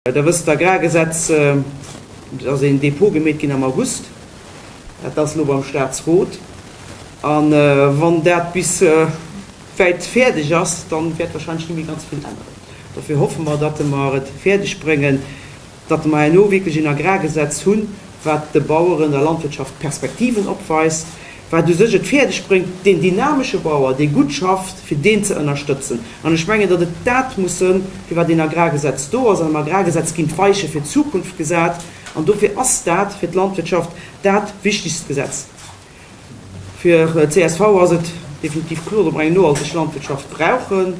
Der wësst, d'Agrargesetz, et ass een Dépôt gemeet ginn am August, dat ass elo beim Statsrot. A wann dat bis wäit fäerdeg ass, da wäert wahrscheinlech net méi ganz vill änneren. Dofir hoffe mer, datt mer et fäerdeg bréngen, datt mer herno wierklech een Agrargesetz hunn, wat de Baueren, der Landwirtschaft Perspektiven opweist, wat u sech et fäerdeg bréngt, deen dynamesche Bauer, dee gutt schafft, fir deen ze ënnerstëtzen. An ech mengen, datt et dat muss sënn, firwat een Agrargesetz do ass. An am Agrargesetz ginn d'Weiche fir d'Zukunft gesat. An dofir ass dat fir d'Landwirtschaft dat wichtigst Gesetz. Fir d'CSV ass et definitiv kloer, datt mer eng nohalteg Landwirtschaft brauchen.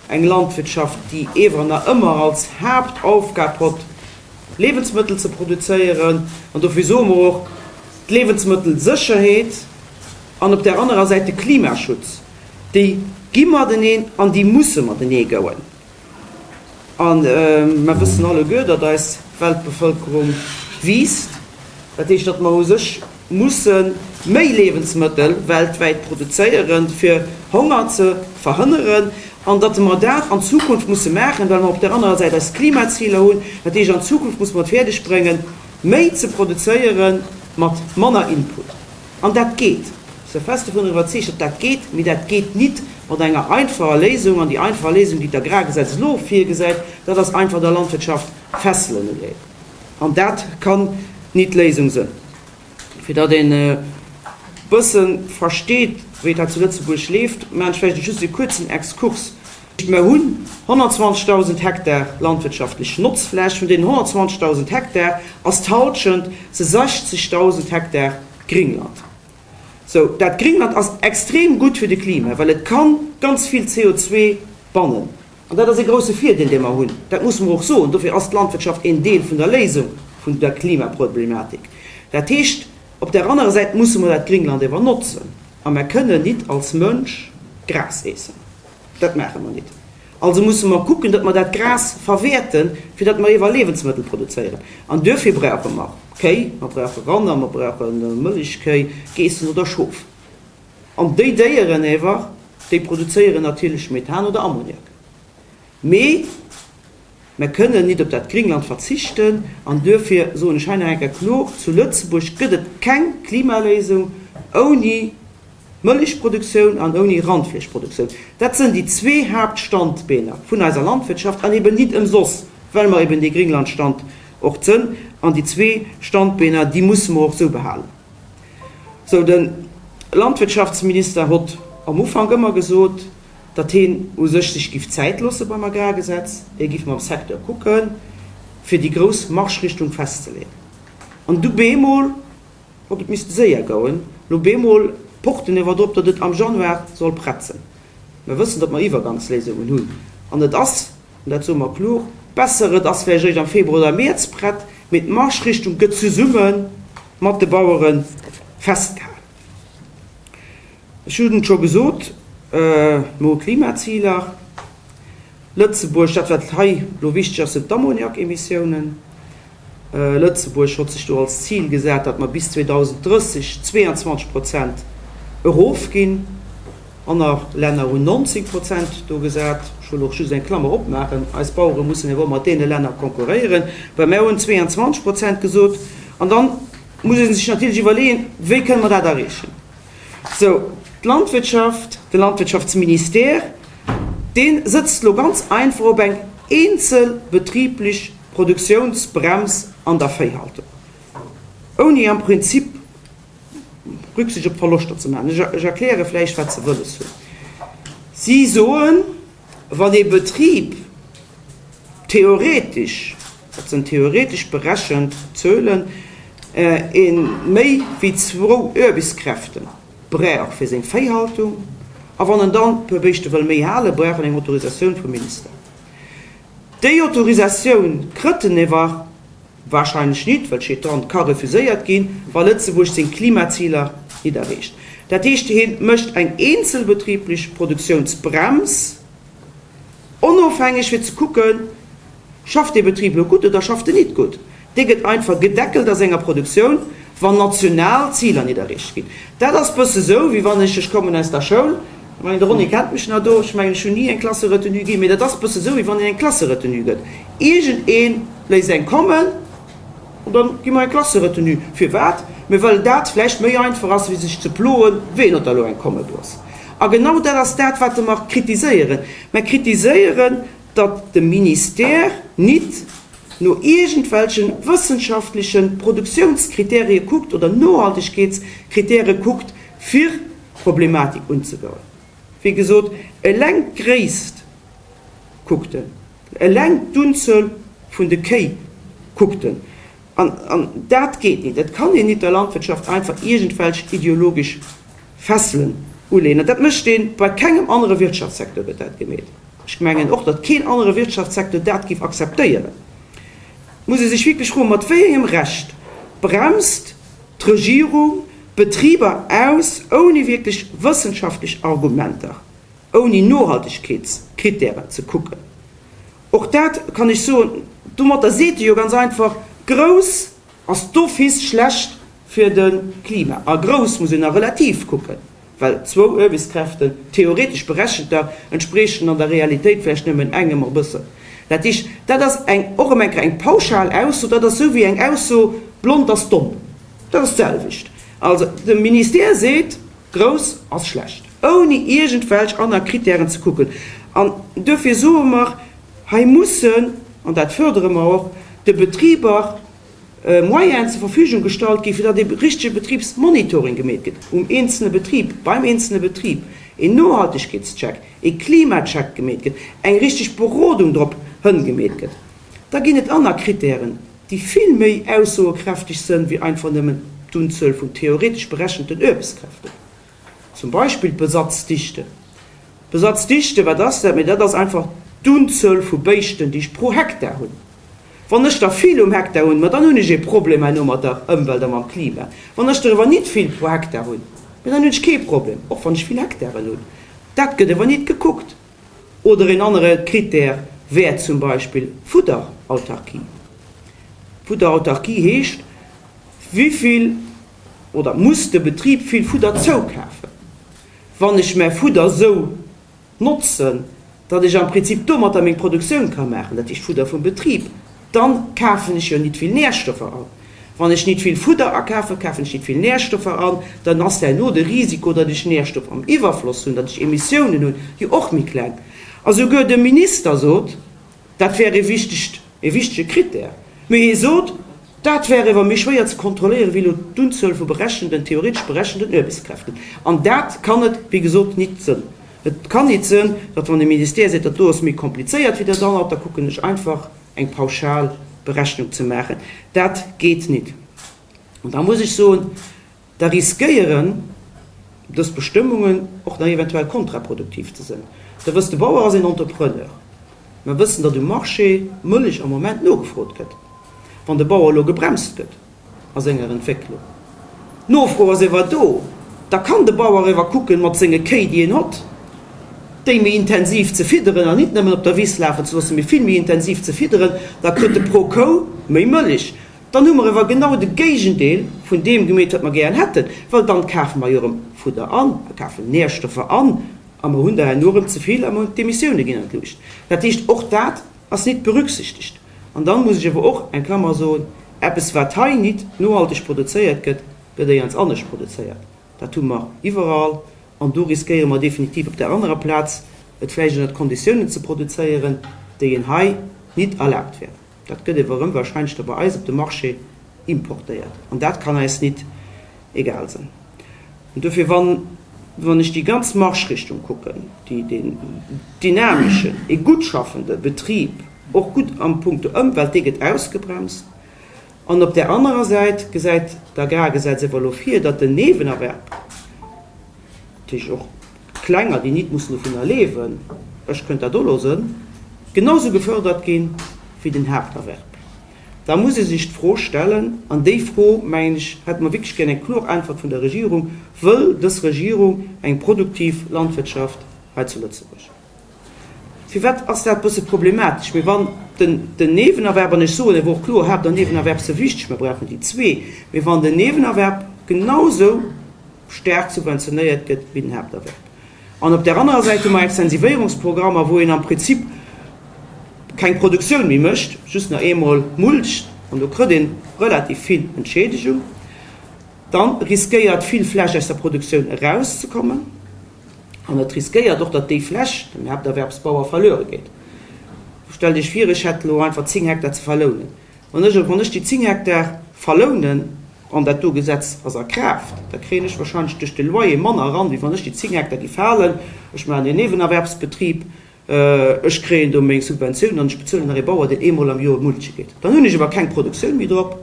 Eng Landwirtschaft, déi ewer nach ëmmer als Haaptaufgab hott, Liewensmëttel ze produzéieren. An dofir soe mer och, d'Liewensmëttelsécherheet an op där anerer Säit de Klimaschutz, déi gi mateneen an déi musse matenee gouen. A mer wëssen alleguer, datt eis Weltbevëlkerung wiisst. Dat heescht, datt mer u sech musse méi Liewensmëttel weltwäit produzéieren, fir Honger ze verhënneren, an datt mer dat an Zukunft musse maachen, well mer op där anerer Säit eis Klimaziler hunn. Dat heescht, an Zukunft musse mer et fäerdeg bréngen, méi ze produzéiere mat manner Input. An dat geet. Ech si fest dovun iwwerzeegt, datt dat geet. Mee dat geet nit mat enger einfacher Léisung. An déi einfach Léisung, déi d'Agrargesetz elo virgesäit, dat ass einfach der Landwirtschaft Fesselen uleeën. An dat kann nit d'Léisung sënn. Fir datt een e bësse versteet, wéi dat zu Lëtzebuerg leeft, maachen ech vläicht just e kuerzen Exkurs. Mer hunn 120.000 Hektar landwirtschaftlech Notzfläch. Vun deenen 120.000 Hektar ass d'Halschent, se 60.000 Hektar, Gringland. Sou, dat Gringland ass extrem gutt fir de Klima, well et ka ganz vill CO2 bannen. An dat ass ee grouse Virdeel, dee mer hunn. Dat musse mer och soen. Dofir ass d'Landwirtschaft een Deel vun der Léisung vun der Klimaproblematik. Dat heescht, op där anerer Säit musse mer dat Gringland ewer notzen. A mer kënnen nit als Mënsch Gras eessen. Dat maache mer nit. Also musse mer kucken, datt mer dat Gras verwäerten, fir datt mer ewer Liewensmëttel produzéieren. An duerfir brauche mer Kéi, mer brauche Ranner, mer brauche Mëllechkéi, Geessen oder Schof. An déi Déieren ewer, déi produzéieren natierlech Methan oder Ammoniak. Mee mer kënnen nit op dat Gringland verzichten. An duerfir soen ech hei nach eng Kéier kloer, Zu Lëtzebuerg gëtt et keng Klimaléisung ouni Mëllechproduktioun an ouni Randfleeschproduktioun. Dat sënn déi zwee Haaptstandbeener vun eiser Landwirtschaft an eben nit ëmsoss, well mer eben dee Gringlandstandort sënn. An déi zwee Standbeener, déi musse mer och esou behalen. Sou, de Landwirtschaftsminister hott am Ufank ëmmer gesot, datt heen u sech sech giff Zäit loosse beim Agrargesetz, hie giff mam Secteur kucken, fir déi grouss Marschrichtung festzeleeën. An du bemol hott et misste séier gouen, lo bemol pocht en ewer drop, datt et am Januar soll prett sënn. Mer wëssen, datt mer Iwwergangsléisungen hunn, an et ass, an dat soe mer kloer, besser et ass vläicht eréischt am Februar oder Mäerz prett, mee d'Marschrichtung gëtt zesumme mat de Bauere festgehalen. Ech hunn et scho gesot, mer hu Klimaziler. Lëtzebuerg, dat wat hei elo wichteg ass, sinn d'Ammoniakemissiounen. Lëtzebuerg hott sech do als Zil gesat, datt mer bis 2030 22 Prozent erofginn. Aner Länner hunn 19 Prozent do gesat. Ech wëll och just eng Klammer opmaachen, Eis Bauere mussen awer och mat deene Länner konkurréieren. Well mär hunn 22 Prozent gesot. An dann muss ee sech natierlech iwwerleeën, Wéi kënne mer dat erreechen? Sou, d'Landwirtschaft, de Landwirtschaftsministère, dee sëtzt elo ganz einfach op eng eenzelbetriblech Produktiounsbrems an der Véihaltung, ouni am Prinzip Rücksicht op d'Verloschter ze maachen. Ech erkläre vläicht, wat se wëlles hunn. Si soen, wann ee Betrib theoretesch, dat sinn theoretesch berechent Zuelen, ee méi wéi zwou Aarbechtskräfte brauch fir seng Véihaltung, a wann en dann e puer Béischte wëll méi halen, brauch en eng Autorisatioun vum Minister. Déi Autorisatioun krëtt en ewer Wahrscheinlech nit, well steet dran, ka refuséiert ginn, wa Lëtzebuerg seng Klimaziler nit erreecht. Dat heescht, hien mécht eng eenzelbetriblech Produktiounsbrems, onofhängeg fir ze kucken, schafft dee Betrib elo gutt oder schafft en nit gutt. Dee gëtt einfach gedeckelt a senger Produktioun, wann national Ziler nit erreecht ginn. Dat ass bësse sou, wéi wann ech, ech kommen aus der Schoul. Ech mengen, de Ronny kennt mech nach do. Ech mengen, ech hunn ni eng Klasseretenue ginn, mee dat ass e bësse sou, wéi wann een eng Klasseretenue gëtt. Iergendee léisst eng kommen an da gi mer eng Klasseretenue. Firwat? Mee well dat vläicht méi einfach ass, wéi sech ze ploen, ween huet da elo eng komme gelooss. A genau dat ass dat, wat mer kritiséieren. Mer kritiséieren, datt de Ministère nit no iergendwelche wëssenschaftleche Produktiounskriterie kuckt oder Nohaltegkeetskritäre kuckt, fir d'Problematik unzegoen. Wéi gesot, eleng d'Gréisst kuckt en, eleng d'Unzuel vun de Kéi kuckt en. An dat geet nit. Et kann een nit der Landwirtschaft einfach iergendwelch ideologesch Fesselen uleeën. An dat mécht ee bei kengem anere Wirtschaftssecteur gëtt dat gemeet. Ech mengen och, datt keen anere Wirtschaftssecteur dat géif akzeptéieren. Et muss ee sech wierklech froen, mat wéi engem Recht bremst d'Regierung d'Betriber aus, ouni wierklech wëssenschaftlech Argumenter, ouni Nohaltegkeetskrittären ze kucken? Och dat kann ech soen, domatter seet e jo ganz einfach, grouss ass d'office schlecht fir de Klima. A grouss muss een nach relativ kucken, well zwou Aarbechtskräften, theoretesch berechnter, entspriechen an der Realitéit vläicht nëmmen engem e bëssen. Dat heescht, dat ass eng, och erëm eng Kéier eng pauschal Ausso, dat ass esou wéi eng Ausso, blond ass domm. Dat ass d'selwecht. Also de Ministère seet, grouss ass schlecht, ouni iergendwelch aner Kritären ze kucken. An duerfir soe mer, hei mussen, an dat fërdere mer och, de Betriber Moyenen zur Verfügung gestallt ginn, fir datt ee richtege Betribsmonitoring gemeet gëtt um eenzele Betrib, beim eenzele Betrib, een Nohaltegkeetscheck, ee Klimacheck gemeet gëtt, eng richteg Berodung drop hënn gemeet gëtt. Da ginn et aner Kritären, déi vill méi aussoekräfteg sënn wéi einfach nëmmen d'Unzuel vun theoretesch berechenten Aarbechtskräften. Zum Beispill d'Besatzdichte. D'Besatzdichte, wat ass dat? Mee dat ass einfach d'Unzuel vu Béischten, déi ech pro Hektar hunn. Wann ech der vill um Hektar hunn, ma dann hunn ech ee Problem herno mat der Ëmwelt a mam Klima. Wann ech der ewer nit vill pro Hektar hunn, ma dann hunn ech kee Problem, och wann ech vill Hektaren hunn. Dat gëtt ewer nit gekuckt. Oder een anere Critère wär zum Beispill Fudderautarkie. Fudderautarkie heescht, wivill oder muss de Betrib vill Fudder zoukafen. Wann ech mäi Fudder sou notzen, datt ech am Prinzip domatter meng Produktioun ka maachen, dat heescht Fudder vum Betrib, dann kafen ech jo nit vill Nährstoffer an. Wann ech nit vill Fudder akafen, kafen ech nit vill Nährstoffer an, dann ass herno de Risiko, datt ech Nährstoff am Iwwerfloss hunn, datt ech Emissiounen hunn, jo och méi kleng. A souguer de Minister sot, dat wär ee wichtegt, ee wichtege Critère, mee hie sot, dat wär ewer méi schwéier ze kontrolléieren, wéi elo d'Unzuel vu berechenten, theoretesch berechenten Aarbechtskräften. An dat kann et, wéi gesot, nit sënn. Et kann nit sënn, datt wann de Ministère seet, dat do ass méi komplizéiert wéi dat anert, da kucken ech einfach eng pauschal Berechnung ze maachen. Dat geet nit. An da muss ech soen, da riskéieren dës Bestëmmungen och nach eventuell kontraproduktiv ze sënn. Der wësst, de Bauer ass een Entrepreneur. Mer wëssen, datt um Marché Mëllech am Moment nogefrot gëtt. Wann de Bauer elo gebremst gëtt a senger Entwécklung, d'Nofro ass ewer do, da kann de Bauer ewer kucken, mat senge Kéi, déi en hott, déi méi intensiv ze fidderen an nit nëmmen op der Wiss lafen ze loossen, mee vill méi intensiv ze fidderen, da kritt e pro Kou méi Mëllech. Dann hu mer ewer genau de Géigendeel vun deem gemeet, wat mer gären hätten, well dann kafe mer jo erëm Fudder an, mer kafen Nährstoffer an a mer hunn der herno erëm ze vill a mer hunn d'Emissioune ginn an d'Luucht. Dat heescht, och dat ass nit berücksichtegt. An dann muss ech ewer och eng Klammer soen, eppes wat hei nit nohalteg produzéiert gëtt, gëtt éierens anescht produzéiert. Dat hu mer iwwerall an do riskéiere mer definitiv op där anerer Plaz et vläicht ënnert Konditiounen ze produzéieren, déi een hei nit erlaabt wären. Dat gëtt ewer erëm wahrscheinlech da bei eis op de Marché importéiert an dat kann eis nit egal sinn. An dofir, wann, wann ech déi ganz Marschrichtung kucken, déi deen dynameschen, ee gutt schaffende Betrib, och gutt am Punkto Ëmwelt, dee gëtt ausgebremst. An op där anerer Säit gesäit d'Agrargesetz ewer elo vir, datt den Niewenerwerb, dat heescht och Klenger, déi nit mussen dovunner leewen, ech kënnt dat oloosen, genau sou gefördert ginn wéi den Haapterwerb. Da muss ee sech d'Fro stellen, an déi Fro, mengen ech, hätte mer wierklech gär eng kloer Äntwert vun der Regierung, Wëll dës Regierung eng produktiv Landwirtschaft hei zu Lëtzebuerg? Firwat ass dat e bësse problematesch? Mee wann den den Niewenerwerb, an ech soen awer och kloer, Haapt an Niewenerwerb si wichteg, mer brauchen déi zwee, mee wann den Niewenerwerb genau sou staark subventionéiert gëtt wéi den Haapterwerb. An op där anerer Säit hu mer Extensivéierungsprogrammer, wou een am Prinzip keng Produktioun méi mécht, just nach eemol mulcht, an do krëtt ee relativ vill Entschiedegung. Dann riskéiert vill Fläch aus der Produktioun erauszekommen an et riskéiert och, datt déi Fläch dem Haapterwerbsbauer verluere geet. Stellt Iech vir, ech hätt elo einfach 10 Hektar ze verlounen. Wann ech wann ech déi 10 Hektar verlounen an dat do Gesetz ass a Kraaft, da kréien ech wahrscheinlech duerch de Loyer manner eran, wéi wann ech déi 10 Hektar géif halen. Ech maachen en Niewenerwerbsbetrib, ech kréien do meng Subventioun an ech bezuelen nach ee Bauer, deen eemol am Joer mulche geet. Dann hunn ech awer keng Produktioun méi drop.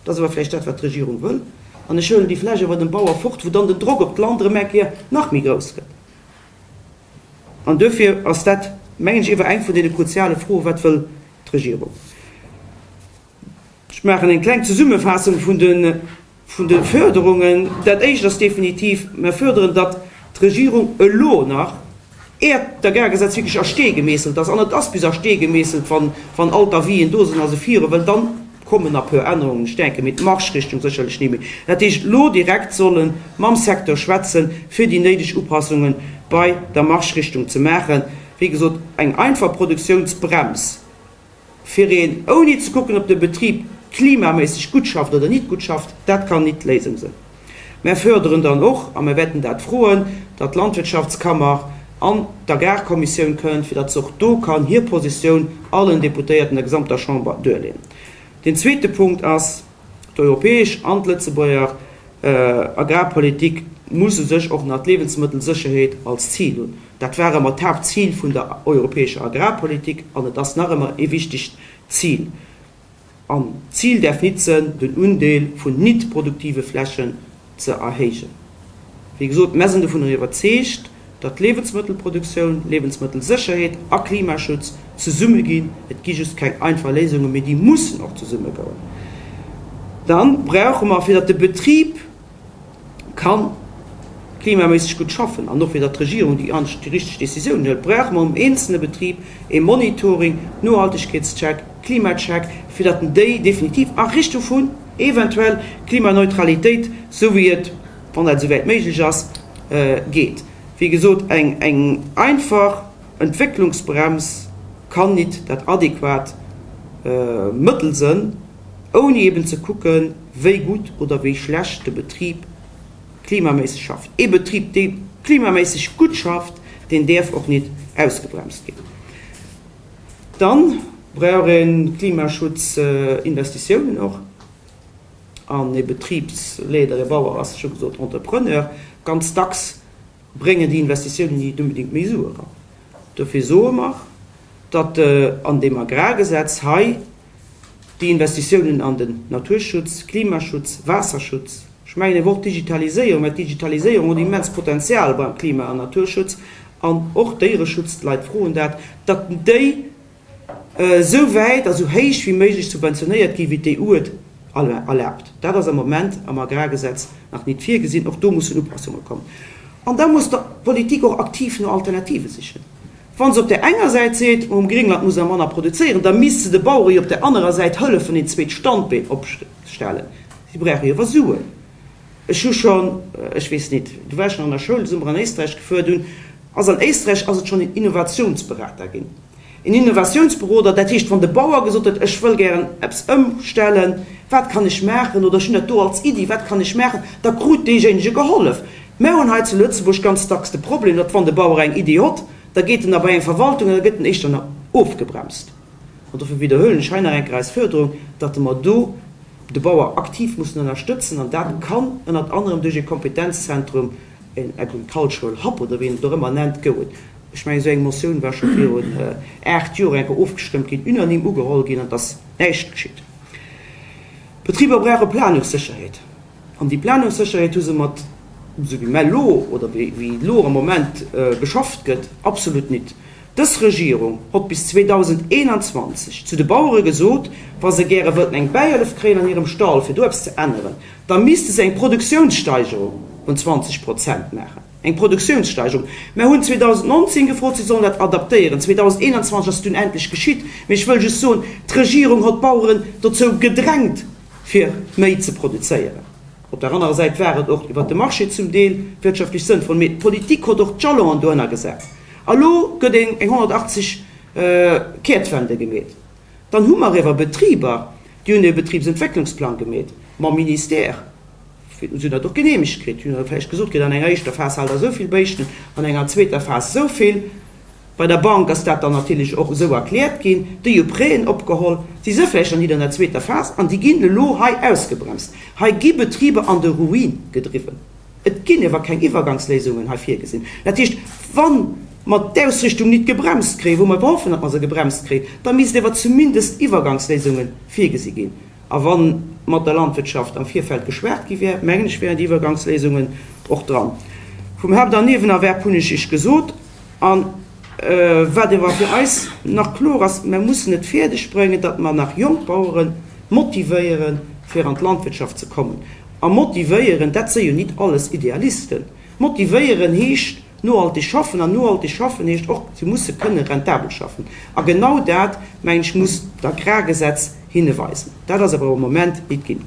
Dat ass awer vläicht dat, wat d'Regierung wëll. An ech huelen déi Fläch awer dem Bauer fort, wou dann den Drock op d'Land erëm eng Kéier nach méi grouss gëtt. An duerfir ass dat, mengen ech, ewer eng vun deene kruziale Froen, Wat wëll d'Regierung? Ech maachen eng kleng Zesummefaassung vun de vun de Förderungen. Dat Éischt ass definitiv, Mer förderen, datt d'Regierung elo nach, äert d'Agrargesetz wierklech a Stee gemeesselt ass, an et ass bis a Stee gemeesselt, wann, wann all d'Avisen do sinn a se viru wëll, dann kommen nach puer Ännerungen, ech denken, mee d'Marschrichtung sécherlech ni méi. Dat heescht, elo direkt solle mam Secteur schwätzen, fir déi néideg Upassunge bei der Marschrichtung ze maachen. Wéi gesot, eng einfach Produktiounsbrems Fir een, ouni ze kucken, ob de Betrib klimaméisseg gutt schafft oder nit gutt schafft, dat kann nit d'Léisung sënn. Mär förderen dann och, a mär wäerten dat froen, datt d'Landwirtschaftskammer an d'Agrarkommissioun kënnt, fir datt se och do kann hir Positioun allen Deputéierten, der gesamter Chamber duerleeën. Deen zweete Punkt ass, D'europäesch an d'Lëtzebuerger Agrarpolitik muss u sech och nach d'Liewensmëttelsécherheet als Zil hunn. Dat war ëmmer d'Haaptzil vun der europäescher Agrarpolitik an et ass nach ëmmer ee wichtegt Zil. An d'Zil däerf nit sënn, den Undeel vun nit produktive Flächen ze erhéijen. Wéi gesot, mär sinn dovunner iwwerzeegt, datt Liewensmëttelproduktioun, Liewensmëttelsécherheet a Klimaschutz zesumme ginn. Et gi just keng einfach Léisungen, mee déi mussen och zesumme goen. Da brauche mer, fir datt de Betrib ka klimaméisseg gutt schaffen an och fir datt d'Regierung déi richteg Décisiounen hëlt, brauche mer um eenzelne Betrib ee Monitoring, Nohaltegkeetscheck, Klimacheck, fir datt en déi definitiv a Richtung vun eventuell Klimaneutralitéit, esou wéi et, wann dat esouwäit méiglech ass, geet. Wéi gesot, eng einfach Entwécklungsbrems kann nit dat adequat Mëttel sënn, ouni eben ze kucken, wéi gutt oder wéi schlecht de Betrib klimaméisseg schafft. Ee Betrib, dee klimaméisseg gutt schafft, deen däerf och nit ausgebremst ginn. Dann brauch ee Klimaschutzinvestitiounen och. An ee Betribsleeder, ee Bauer ass, ech hu gesot Entrepreneur, ganz dacks bréngen déi Investitiounen nit unbedéngt méi Sue eran. Dofir soe mer, datt an deem Agrargesetz hei déi Investitiounen an den Naturschutz, Klimaschutz, Waasserschutz, ech mengen ewer och d'Digitaliséierung, well d'Digitaliséierung huet immens Potenzial beim Klima an Naturschutz an och Déiereschutz, d'Leit froen dat, datt déi esou wäit a sou héich wéi méiglech subventionéiert ginn, wéi d'EU et erlaabt. Dat ass am Moment am Agrargesetz nach nit virgesinn. Och do mussen Upassunge kommen. An da muss d'Politik och aktiv no Alternative sichen. Wa se op där enger Säit seet, um Gréngland muss Der manner produzéieren, da misst se de Bauere jo op där anerer Säit hëllefen, een zweet Standbeen opstellen. Si brauche jo awer Suen. Ech hu schonn, ech weess nit, du waars nach an der Schoul, du si mer an Éisträich gefuer, dunn ass an Éisträich ass et schonn een Innovationsberater ginn. Een Innovatiounsberoder, dat heescht, wann de Bauer gesot huet, ech wëll gären eppes ëmstellen, wat kann ech maachen, oder ech hunn dat do als Iddi, wat kann ech maachen, da krut deejéinege gehollef. Mär hunn hei zu Lëtzebuerg ganz dacks de Problem, datt wann de Bauer eng Iddi hott, da geet en da bei eng Verwaltung an da gëtt en éischter nach ofgebremst. An dofir widderhuelen ech hei nach eng Kéier eis Fuerderung, datt mer do de Bauer aktiv mussen ënnerstëtzen, an dat kann ënnert anerem duerch ee Kompetenzzentrum, een Agricultural Hub oder wéi een et och ëmmer nennt, goen. Ech mengen, esou eng Motioun war scho virun 8 Joer eng Kéier ofgestëmmt ginn, unanime ugeholl ginn, an et ass näischt geschitt. D'Betriber brauche Planungssécherheet, an déi Planungssécherheet hu se mat, esou wéi mer elo oder wéi elo am Moment geschafft gëtt, absolut nit. Dës Regierung hott bis 2021 zu de Bauere gesot, wa se gäre wëllten eng Bäihëllef kréien an hirem Stall, fir do eppes ze änneren, da misste se eng Produktiounssteigerung vun 20 Prozent maachen. Eng Produktiounssteigerung! Mer hunn 2019 gefrot, si sollen dat adaptéieren. 2021 ass et dunn endlech geschitt. Mee ech wëll just soen, d'Regierung hott d'Baueren dozou gedrängt, fir méi ze produzéieren. Op der anerer Säit war et och iwwert de Marché zum Deel wirtschaftlech sënnvoll, mee d'Politik hott och d'Jalonen dohinner gesat. A lo gëtt eng 180 Kehrtwende gemeet. Dann hu mer ewer Betriber, déi hunn e Betribsentwécklungsplang gemeet mam Ministère, si hunn dat och geneemegt kritt, hunn vläicht gesot kritt, an enger éischter Phas haalt der esou vill Béischten, an enger zweeter Phas esou vill. Bei der Bank ass dat dann natierlech och esou erkläert ginn. Déi hu Prêten opgeholl, si se vläicht nach nit an der zweeter Phas an déi ginn elo hei ausgebremst. Hei gi Betriber an de Ruin gedriwwen. Et ginn ewer keng Iwwergangsléisungen hei virgesinn. Dat heescht, wa mer d'Ausrichtung nit gebremst kréien, wou mer ewer hoffen, datt mer se gebremst kréien, da misst ewer zumindest Iwwergangsléisunge virgesi ginn. A wa mat der Landwirtschaft am Virfeld geschwat gi wär, mengen ech, wären déi Iwwergangsléisungen och dran. Vum Haupt an Niewenerwerb hunn ech Iech gesot. A wat ewer fir eis nach kloer ass, Mer mussen et fäerdeg bréngen, datt mer nach jonk Bauere motivéieren, fir an d'Landwirtschaft ze kommen. A motivéieren, dat si jo nit alles Idealisten. Motivéieren heescht nohalteg schaffen, an nohalteg schaffen heescht och, se musse kënne rentabel schaffen. A genau dat, mengen ech, muss d'Agrargesetz hinne weisen. Dat ass awer am Moment nit ginn.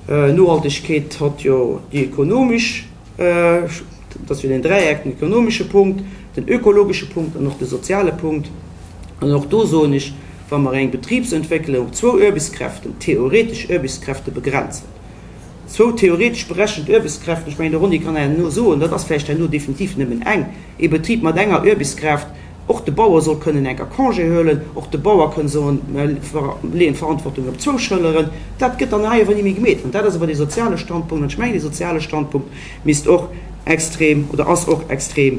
Nohaltegkeet hott jo déi ekonomesch, dat ass jo den Dräieck, den ekonomesche Punkt, den ökologesche Punkt an och de soziale Punkt. An och do soen ech, wa mer eng Betribsentwécklung op zwou Aarbechtskräften, theoretesch Aarbechtskräfte begrenzen, zwou theoretesch berechent Aarbechtskräften, ech mengen de Ronny kann herno soen, dat ass vläicht herno definitiv nëmmen eng, ee Betrib mat enger Aarbechtskraaft, och de Bauer soll kënnen enker Congé huelen, och de Bauer kënn soen, mer leeën d'Verantwortung op zwou Schëlleren, dat gëtt dann hei awer ni méi gemeet. An dat ass awer dee soziale Standpunkt, an ech mengen dee soziale Standpunkt misst och extrem oder ass och extrem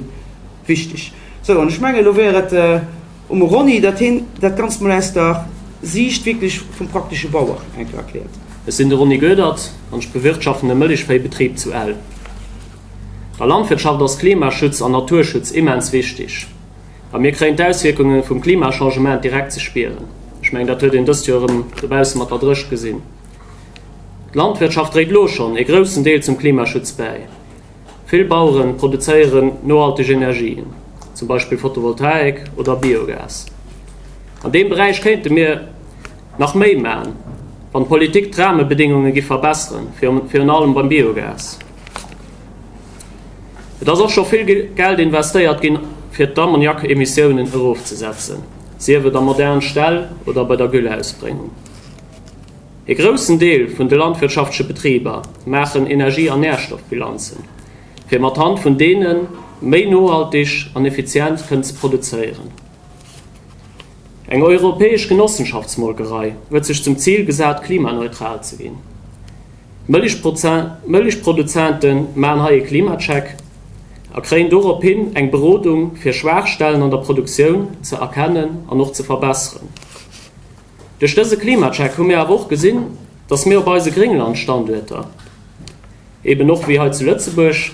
wichteg. Sou, an ech mengen elo wär et um Ronny, datt hien dat Ganzt mol aus der Siicht wierklech vum praktesche Bauer enker erkläert. Ech sinn de Ronny Goedert an ech bewirtschaften e Mëllechvéibetrib zu Ell. Der Landwirtschaft ass Klimaschutz an Naturschutz immens wichtig a mir kréien d'Auswierkunge vum Klimachangement direkt ze spieren. Ech mengen, dat huet een dëst Joer erëm dobausse mat der Drécht gesinn. D'Landwirtschaft dréit elo schonn ee groussen Deel zum Klimaschutz bäi. Vill Bauere produzéieren nohalteg Energien, zum Beispill Photovoltaik oder Biogas. An deem Beräich kéinte mir nach méi maachen, wann d'Politik d'Rahmebedingunge giff verbesseren, virun allem beim Biogas. Et ass och scho vill Geld investéiert ginn, fir d'Ammoniak-Emissiounen erofzesetzen, sief et a modern Ställ oder bei der Gülleausbréngung. E groussen Deel vun de landwirtschaftleche Betriber maachen Energie an Närstoffbilanzen, fir mat Hand vun deene méi nohaltig an effizient kënnen ze produzéieren. Eng europäesch Genossenschaftsmolkerei huet sech zum Zil gesat, klimaneutral ze ginn. Mëllechproduzente maachen hei e Klimacheck a kréien dorop hin eng Berodung, fir Schwaachstellen an der Produktioun ze erkennen an och ze verbesseren. Duerch dëse Klimacheck hu mir awer och gesinn, dass mir op eise Grénglandstanduerter, eben och wéi hei zu Lëtzebuerg,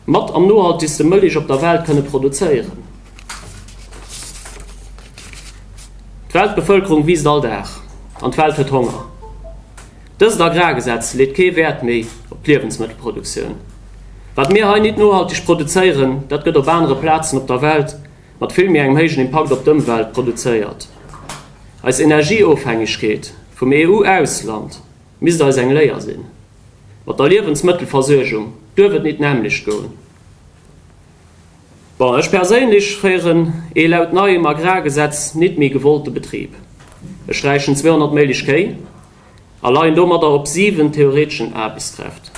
mat am nohaltegste Mëlich op der Welt kënne produzéieren. D'Weltbevëlkerung wiisst all Dag an d'Welt huet Honger. Dëst Agrargesetz leet kee Wäert méi op d'Liewensmëttelproduktioun. Wat mir hei nit nohalteg produzéieren, dat gëtt op anere Plazen op der Welt mat vill méi engem héijen Impakt op d'Ëmwelt produzéiert. Eis Energieofhängegkeet vum EU-Ausland misst eis eng Léier sinn. Mat der Liewensmëttelversuergung duerf et nit d'nämmlecht goen. Bon, ech perséinlech féieren ee laut neiem Agrargesetz nit méi gewollte Betrib. Ech sträichen 200 Méilich Kéi a leien domadder op 7 theoreteschen Aarbechtskräft,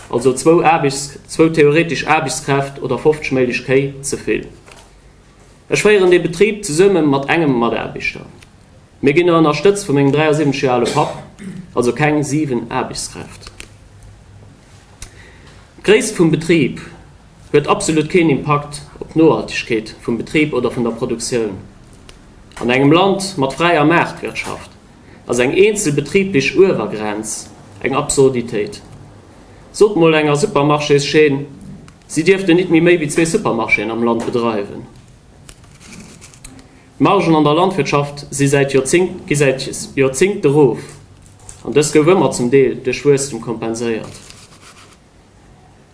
also zwou Aarbechts zwou theoretesch Aarbechtskräft oder 50 Méilich Kéi ze vill. Ech féieren dee Betrib zesumme mat engem Mataarbechter. Mir ginn nach ënnerstëtzt vu mengem 73 Joer ale Papp, also keng 7 Aarbechtskräft. D'Gréisst vum Betrib huet absolut keen Impakt op d'Nohaltegkeet vum Betrib oder vun der Produktioun. An engem Land mat fräier Maartwirtschaft ass eng eenzel betriblech Uewergrenz eng Absurditéit. Sot mol enger Supermarchéschaîne, si dierften nit méi méi wéi zwee Supermarchéen am Land bedreiwen. D'Margen an der Landwirtschaft si säit Joerzéngt gi säit Joerzéngte rof, an dës gouf ëmmer zum Deel duerch Wuesstem kompenséiert.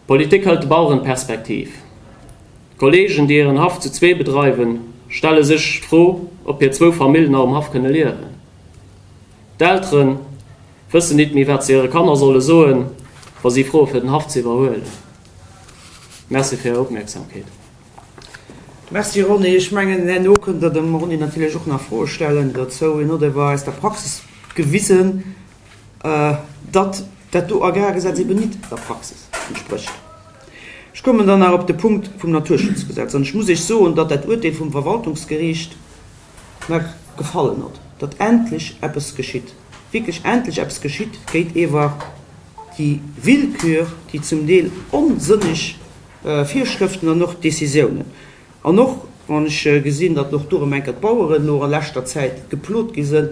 D'Politik hëlt de Baueren d'Perspektiv. D'Kollegen, déi hiren Haff zu zwee bedreiwen, stelle sech d'Fro, ob hir zwou Famillen nach um Haff kënne liewen. D'Eltere Wëssen nit méi wat se hire Kanner solle soen, wa si froe fir den Haff ze iwwerhuelen. Merci fir Är Opmierksamkeet. Merci Ronny. Ech mengen herno kënnt Der dem Ronny natierlech och nach Froe stellen dozou. Hien huet awer aus der Praxis gewisen, datt dat do Agrargesetz eben nit der Praxis entsprécht. Ech kommen dann nach op de Punkt vum Naturschutzgesetz an ech muss Iech soen, datt dat Urteel vum Verwaltungsgeriicht mer gefallen hott, datt endlech eppes geschitt, wierklech endlech eppes geschitt géintiwwer déi Willkür, déi zum Deel onsënneg Virschrëften an och Décisiounen. An och wann ech gesinn, datt och do erëm eng Kéier d'Baueren elo a leschter Zäit geplot gi sënn,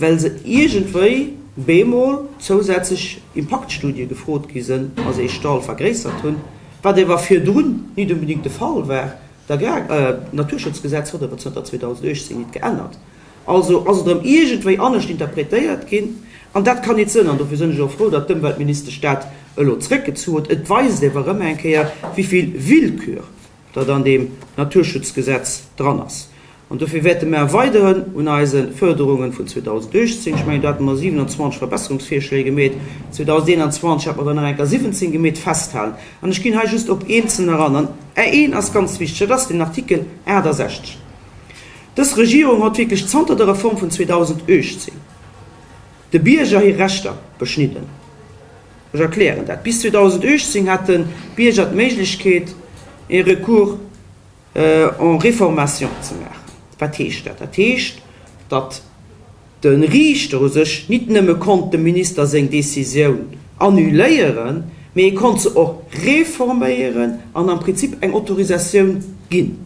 well se iergendwéi bemol zousätzlech Impaktstudie gefrot gi sënn a se ee Stall vergréissert hunn, wat ewer virdrun nit unbedingt de Fall war. D'Agrar-, Naturschutzgesetz hott ewer zënter 2018 nit geännert. Also ass et erëm iergendwéi anescht interpretéiert ginn. An dat kann nit sënn. An dofir sënn ech och frou, datt d'Ëmweltministesch dat elo zréckgezu huet. Et weist ewer erëm eng Kéier, wéivill Willkür datt an deem Naturschutzgesetz dran ass. An dofir wäerte mer weideren un eise Förderungen vun 2018, ech mengen do hate mer 27 Verbesserungsvirschléi gemeet, 2021 hate mer der nach eng Kéier 17 gemeet, festhalen. An ech ginn hei just op eenzelner eran. An een ass ganz wichteg, dat ass den Artikel 68. Dës Regierung hott wierklech zanter der Reform vun 2018 de Bierger hir Rechter beschnidden. Ech erklären dat. Bis 2018 haten d'Bierger d'Méiglechkeet, ee Recours en réformation ze maachen. Wat heescht dat? Dat heescht, datt de Riichter u sech nit nëmme konnt dem Minister seng Décisioun annuléieren, mee e konnt se och reforméieren an am Prinzip eng Autorisatioun ginn.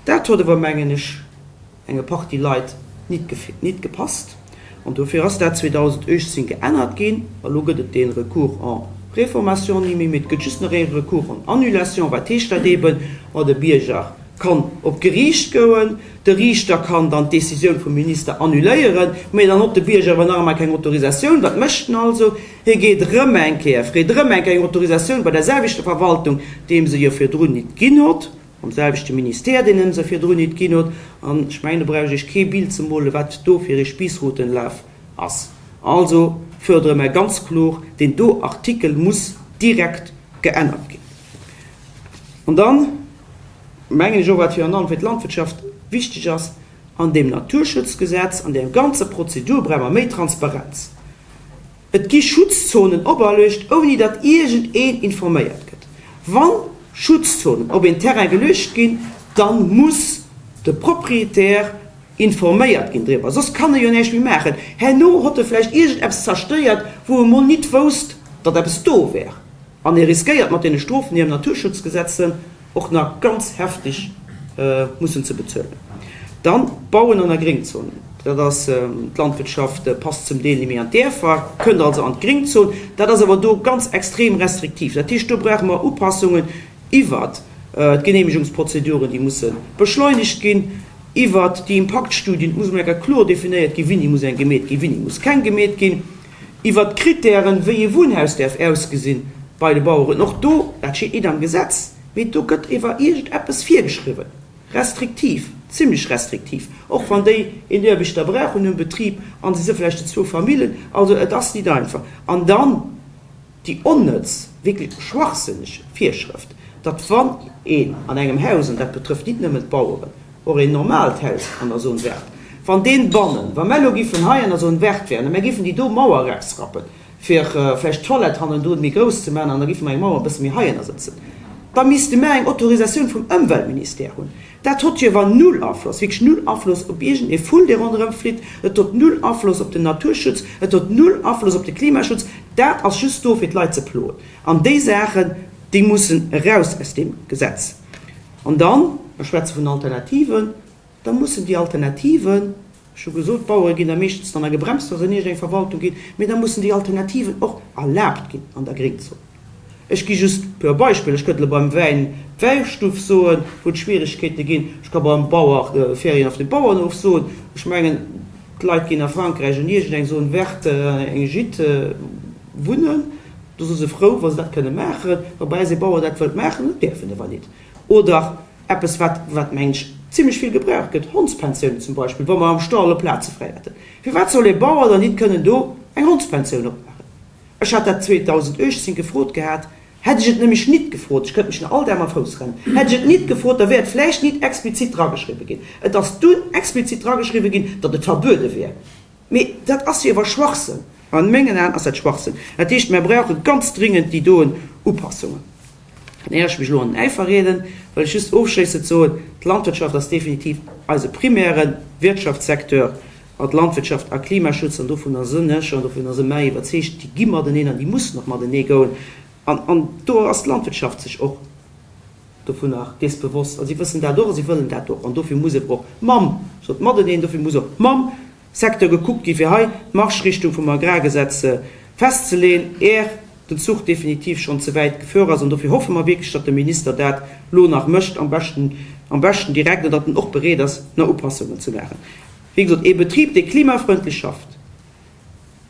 Dat huet awer, mengen ech, enge Partie Leit nit gepasst an dofir ass dat 2018 geännert ginn. Elo gëtt et dee Recours en réformation ni méi, mee et gëtt just nach ee Recours en annulation. Wat heescht dat eeben? Ma de Bierger kann op d'Geriicht goen, de Riichter kann dann d'Décisioun vum Minister annuléieren, mee dann hott de Bierger awer nach ëmmer keng Autorisatioun. Wat mécht en also? Hie geet erëm eng Kéier, freet erëm eng Kéier eng Autorisatioun bei der selwechter Verwaltung, deem se jo virdrun nit ginn hott. Am selwechte Ministère, deen en se virdrun nit ginn huet. An ech mengen, do brauch ech Iech kee Bild ze molen, wat do fir ee Spiissrutenlaf ass. Also fuerdere mer ganz kloer, deen do Artikel muss direkt geännert ginn. An dann mengen ech och, wat virun allem fir d'Landwirtschaft wichteg ass, an deem Naturschutzgesetz, an där ganzer Prozedur brauche mer méi Transparenz. Et gi Schutzzonen operluecht, ouni datt iergendeen informéiert gëtt. Wa Schutzzonen op een Terrain geluecht ginn, da muss de Proprietär informéiert ginn driwwer, soss kann e jo näischt méi maachen. Herno hott e vläicht iergendeppes zerstéiert, wou e mol nit wousst, datt eppes do wär. An e riskéiert mat deene Strofen, déi am Naturschutzgesetz sënn, och nach ganz heftig mussen ze bezuelen. Dann d'Bauen an der Gréngzon. Dat ass, d'Landwirtschaft passt zum Deel ni méi an d'Däerfer, kënnt also an d'Gréngzon. Dat ass awer do ganz extrem restriktiv. Dat heescht, do brauche mer Upassungen iwwert d'Genehmegungsprozeduren, déi musse beschleunigt ginn, iwwert déi Impaktstudien, et muss emol eng Kéier kloer definéiert ginn, wéini muss eng gemeet ginn, wéini muss keng gemeet ginn, iwwert d'Kritären, wéi e Wunnhaus däerf ausgesinn bei de Baueren. Och do, dat steet nit am Gesetz, mee do gëtt iwwer iergendeppes virgeschriwwen, restriktiv, zimlech restriktiv, och wann déi een Aarbechter brauchen um Betrib an se si vläicht zu zwou Famillen. Also et ass nit einfach. An dann déi onnëtz, wierklech schwachsënneg Virschrëft, datt wann een an engem Haus, an dat betrëfft nit nëmmen d'Baueren, och een normaalt Haus an der Zone verte, wann deen bannen, wa mer elo giffen hei an der Zone verte wären a mer giffen déi do Mauer erausrappen, fir vläicht d'Toilette hannendrun méi grouss ze maachen an da giffe mer eng Mauer e bësse méi heiënner sëtzen, da misste mer eng Autorisatioun vum Ëmweltministère hunn. Dat hott jo awer null Afloss, wierklech null Afloss op iergend ee Vull, dee ronderëm flitt, et hott null Afloss op den Naturschutz, et hott null Afloss op de Klimaschutz. Dat ass just do, fir d'Leit ze ploen. An déi Saachen, déi mussen eraus aus deem Gesetz. An dann, mer schwätze vun Alternativen, da mussen déi Alternativen, ech hu gesot, d'Bauere ginn da meeschtens dann gebremst, wa se an iergendeng Verwaltung ginn, mee da mussen déi Alternativen och erlaabt ginn an der Gréngzon. Ech gi just e puer Beispiller, Ech kënnt elo beim Wäin d'Wäistuff soen, wou et Schwierigkeete ginn. Ech ka beim Bauer Ferien auf dem Bauernhof soen. Ech mengen, d'Leit ginn a Frankräich an iergendeng Zone verte, eng Gîte wunnen. Do si se frou, wa se dat kënne maachen. Wa bei eis ee Bauer dat wëllt maachen, dat däerf en awer nit. Oder eppes, wat, wat mengen ech, zimlech vill gebraucht gëtt, Hondspensiounen zum Beispill, wa mer am Stall elo Plaze fräi hätten. Firwat soll ee Bauer dann nit kënnen do. Eng Hondspensioun opmaachen. Ech hat dat 2018 gefrot gehat. Hätt ech et nämlech nit gefrot, ech kënnt mech nach all Dag mam Fouss rennen, hätt ech et nit gefrot, da wär et vläicht nit explizit drageschriwwe ginn. Et ass dunn explizit drageschriwwe ginn, datt et verbuede wär. Mee dat ass jo ewer Schwachsënn. An mengen Aen ass dat Schwachsënn. Dat heescht, mer brauche ganz dringend déi doen Upassungen. An éier ech mech elo an den Äifer rieden, wëll ech just ofschléissend soen, D'Landwirtschaft ass definitiv eise primäre Wirtschaftssecteur. A d'Landwirtschaft a Klimaschutz, an dovunner sënn ech an dovunner së mär iwwerzeegt, déi gi mateneen an déi mussen och matenee goen. An, an do ass d'Landwirtschaft sech och dovunner dees bewosst. A si wëssen dat och a si wëllen dat och. An dofir muss ewer och mam, sot mateneen, dofir muss och mam Secteur gekuckt ginn, fir hei d'Marschrichtung vum Agrargesetz festzeleen, är den Zuch definitiv schonn ze wäit gefuer ass. An dofir hoffe mer wierklech, datt de Minister dat lo nach mécht, am beschten, am beschten direkt, an datt en och bereet ass, nach Upassungen ze maachen. Wéi gesot, ee Betrib, dee klimafrëndlech schafft,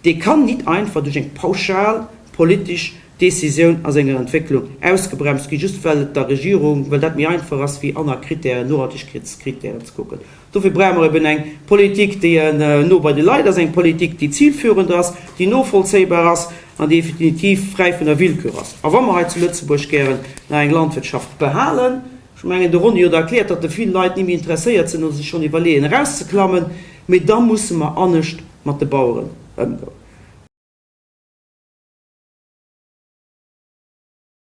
dee kann nit einfach duerch eng pauschal politesch Décisioun a senger Entwécklung ausgebremst ginn, just well et der Regierung, well dat méi einfach ass, wéi aner Kritären, Nohaltegkeetskritären ze kucken. Dofir brauche mer eben eng Politik, déi no bei de Leit ass, eng Politik, déi zilführend ass, déi novollzéibar ass an déi definitiv fräi vun der Willkür ass. A wa mer hei zu Lëtzebuerg gären nach eng Landwirtschaft behalen, ech mengen, de Ronny huet erkläert, datt vill Leit ni méi interesséiert sinn oder sech schonn iwwerleeën erauszeklammen, mee da musse mer anescht mat de Baueren ëmgoen.